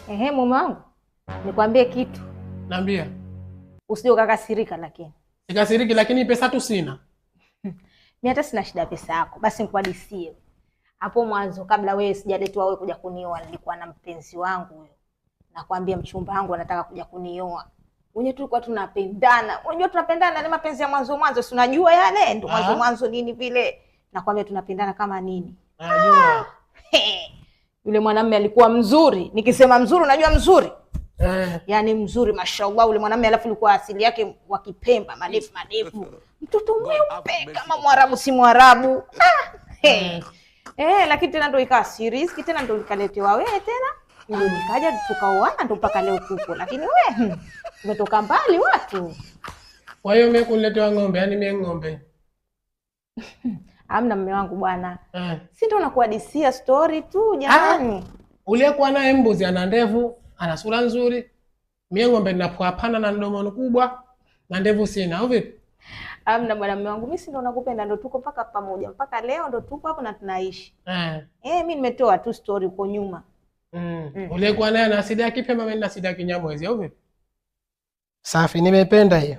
Ehe, mume wangu, nikwambie kitu. Naambia. Usije ukakasirika lakini. Sikasiriki lakini pesa tu sina. Mimi hata sina shida ya pesa yako. Basi nikuhadisie. Hapo mwanzo kabla wewe sijaletwa wewe kuja kunioa, nilikuwa na mpenzi wangu huyo. Nakwambia mchumba wangu anataka kuja kunioa. Wenyewe tulikuwa tunapendana. Unajua tunapendana ni mapenzi ya mwanzo mwanzo, si unajua yale ndio mwanzo mwanzo nini vile. Nakwambia tunapendana kama nini. Najua. Yule mwanamume alikuwa mzuri. Nikisema mzuri unajua mzuri. Yaani mzuri mashallah yule mwanamume, alafu alikuwa asili yake wa Kipemba, marefu marefu. Mtoto mweupe kama Mwarabu si Mwarabu. Lakini tena ndo ikawa serious, tena ndo ikaletewa wewe tena. Ndio nikaja tukaoana ndo mpaka leo tupo. Lakini we umetoka mbali watu. Kwa hiyo mimi kuniletewa ng'ombe, yani mimi ng'ombe. Hamna mume wangu bwana. Si ndo nakuhadisia story tu jamani. Uliyekuwa naye mbuzi ana ndevu, ana sura nzuri. Mimi ng'ombe nina pana na mdomo mkubwa na ndevu sina, au vipi? Hamna bwana mume wangu, mimi si ndo nakupenda, ndo tuko mpaka pamoja. Mpaka leo ndo tuko hapo na tunaishi. Mimi nimetoa tu story huko nyuma. Uliyekuwa naye ana asili ya Kipemba, mimi nina asili ya Kinyamwezi, au vipi? Safi, nimependa hiyo.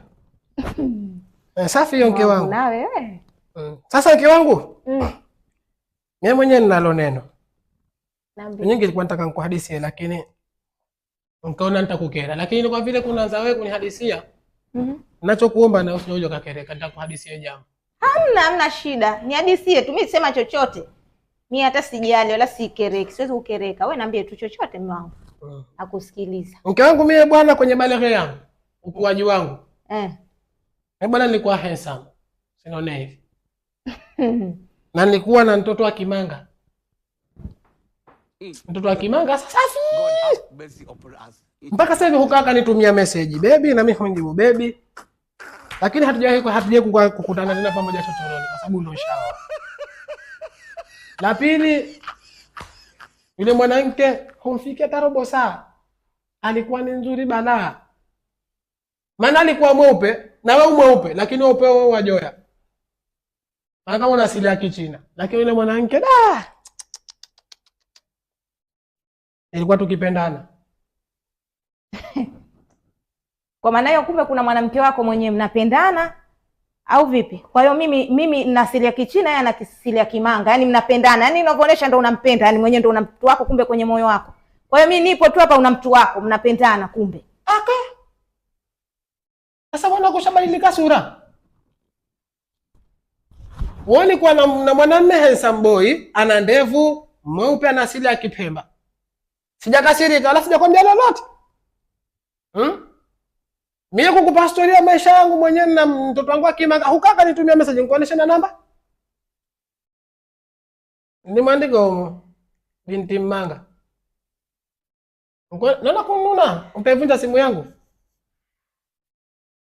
Safi hiyo mke wangu. Na wewe? Sasa mke wangu? Mimi mwenyewe ninalo neno. Niambie. Nyingi nilikuwa nataka nikuhadisie lakini nikaona nitakukera. Lakini kwa vile kunaanza wewe kunihadisia, ninachokuomba na usije ukakereka, nitakuhadisia jambo. Hamna, hamna shida. Nihadisie tu, mimi sema chochote. Mimi hata sijali wala sikereki, siwezi kukereka. Wewe niambie tu chochote mume wangu. Nakusikiliza. Mke wangu mimi bwana, kwenye balere yangu, ukuaji wangu. Mimi bwana nilikuwa handsome. Sinaona hivi. Na nilikuwa na mtoto wa Kimanga. Mtoto wa Kimanga safi. God have mercy upon us. Mpaka sasa hivi hukaa akanitumia message baby, na mimi humjibu baby. Lakini hatujawahi kukutana tena pamoja chochoroni kwa sababu ndio shawa. La pili, yule mwanamke humfikia hata robo saa. Alikuwa ni nzuri balaa. Maana alikuwa mweupe na wewe mweupe, lakini weupe wewe wa joya. Maana kama una asili ya Kichina. Lakini yule mwanamke da, ilikuwa tukipendana. Kwa maana hiyo kumbe kuna mwanamke wako mwenyewe mnapendana au vipi? Kwa hiyo mimi nina asili ya Kichina, yeye ana asili ya Kimanga. Yaani mnapendana. Yaani unavyoonyesha ndo unampenda, yaani mwenyewe ndo una mtu wako kumbe kwenye moyo wako. Kwa hiyo mimi nipo tu hapa una mtu wako, mnapendana kumbe. Aka. Sasa mbona kushabadilika sura? Wewe ulikuwa na mwanamume handsome boy, ana ndevu, mweupe, ana asili ya Kipemba. Sijakasirika wala sijakwambia lolote. Mimi kukupa story ya maisha yangu mwenyewe na mtoto wangu akimanga, hukaka nitumia message nikuoneshe na namba? Ni mwandiko huo. Binti Mmanga. Naona kununa, utaivunja simu yangu.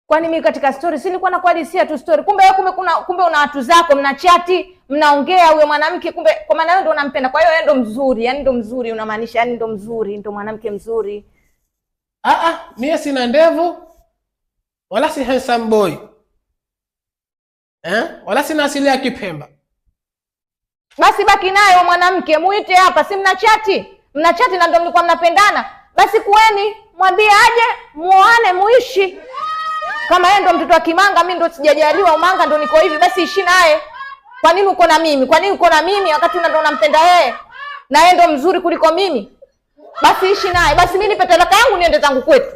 Kwani mimi katika story si nilikuwa nakuhadisia tu story. Kumbe wewe kumbe una watu zako, mna chati, mnaongea huyo mwanamke, kumbe kwa maana wewe ndio unampenda. Kwa hiyo wewe ndio mzuri, yani ndio mzuri unamaanisha, yani ndio mzuri, ndio mwanamke mzuri. Mimi sina ndevu wala si handsome boy. Wala sina asili ya Kipemba. Basi baki naye mwanamke, muite hapa, si mna chati? Mna chati na ndio mlikuwa mnapendana. Basi kueni, mwambie aje, muoane, muishi. Kama yeye ndo mtoto wa Kimanga, mimi ndo sijajaliwa Umanga, ndo niko hivi, basi ishi naye. Kwa nini uko na mimi? Kwa nini uko na mimi wakati ndo unampenda yeye? Na yeye ndo mzuri kuliko mimi. Basi ishi naye. Basi mimi nipe talaka yangu niende zangu kwetu.